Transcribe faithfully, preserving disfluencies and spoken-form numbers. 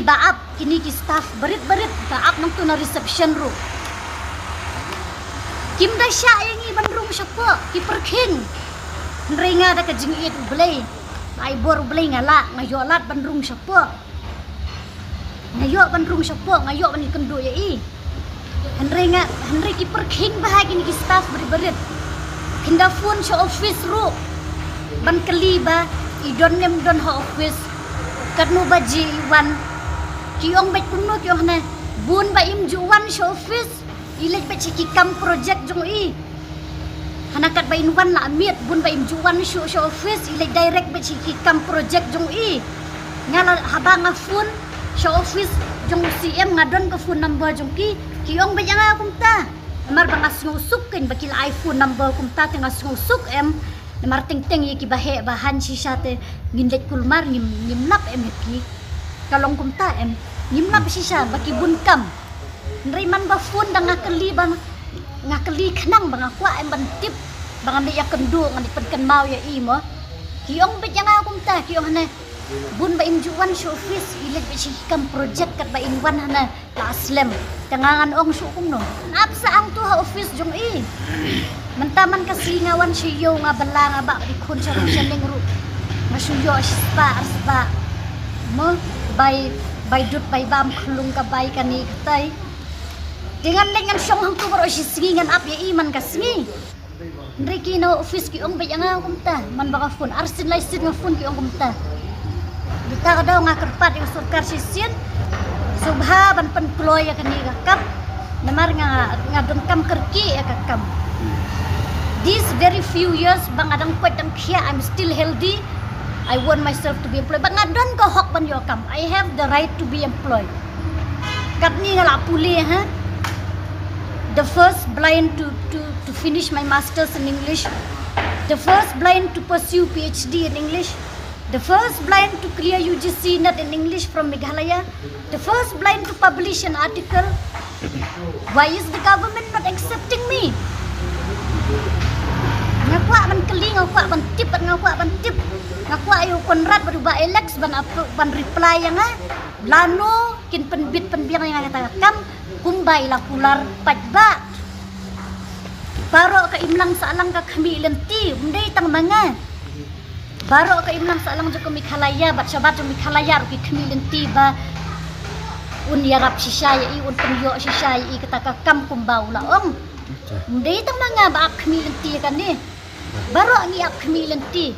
Ba ap kine ki staff barit barit, ba ap nangtu na reception ruh. Kim da shah ïa ngi ban rung shapoh, ki pyrkhing. Hynrei nga da ka jingïeit U Blei, ai bor U Blei nga lah, nga ïoh lad ban rung shapoh. Nga ïoh ban rung shapoh, nga ïoh ban ïakynduh ïa i. Hynrei nga, hynrei ki pyrkhing bha kine ki staff barit barit. Phin da phone sha office ruh ban kylli ba i don ne ym don ha office, katno baje i wan. Ki ong beit kumno, ki ong hangne, bun ba im ju wan sha office, i leit beit sha ki kam project jong i. Hana katba in wan la miet, bun ba im ju wan shuh sha office, i leit direct beit sha ki kam project jong i. Nga la, haba nga phone sha office jong u C M, nga don ka phone number jong ki, ki ong beit ïa nga kumta. Namar ba nga sngewsuk kein ba ki la ai phone number kumta, te nga sngewsuk em. Namar teng teng ïa ki baheh bahaiñ shisha te ngin leit kulmar, ngim, ngim lap em ïa ki. Ka long kumta em. Ngim lap shisha ba ki bun kam. Hynrei man ba phone da nga kylli ba, nga kylli khnang ba nga kwah em ban tip, ba ngan ïakynduh, ngan pynkynmaw ïa i mo. Ki ong beit ïa nga kumta, ki ong hangne, bun ba im ju wan sha office, i leit beit sha ki kam project katba in wan hangne la slem. Te nga ngan ong shuh kumno? Ngan ap sah hangtu ha office jong i. Mynta man ka sngi nga wan sha ïew, nga bylla, nga bah bad i khun sha ruh sha ning ruh. Nga shu ïoh shispah arspah mo, bai, bai dud bai bam khlung ka bai kane katai. Te ngan leit ngan shong hangtu baroh shi sngi, ngan ap ïa i man ka sngi. Hynrei ki na office ki ong beit ïa nga kumta, man ba nga phone arsien laisien nga phone ki ong kumta. Mynta ka daw nga kyrpad ïa u sorkar shisien, sngewbha ban pynkloi ïa kane ka kam. Namar nga, nga donkam kyrkieh ïa ka kam. These very few years ba nga dang koit dang khiah, I'm still healthy. I want myself to be employed. Ba nga don ka hok ban ïoh kam. I have the right to be employed. Katne nga la pule, ha? The first blind to, to, to finish my masters in English. The first blind to pursue P H D in English. The first blind to clear U G C NET in English from Meghalaya. The first blind to publish an article. Why is the government not accepting me? Nga kwah ban kylli, nga kwah ban tip, nga kwah ban tip. Nga kwah ïa u Conrad bad u Bah Alex ban ap-, ban reply ïa nga. Lano kin pynbit pynbiang ïa nga kata ka kam kumba i la kular paidbah. Baroh ka imlang sahlang ka khmih lynti, ym dei tang ma nga. Baroh ka imlang sahlang jong ka Meghalaya bad shabar jong Meghalaya ruh ki khmih lynti ba un ïarap shisha ïa i, un pynïoh shisha ïa i kata ka kam kumba u la ong. Ym dei tang ma nga ba ap khmih lynti ïa kane. Baroh ngi ap khmih lynti.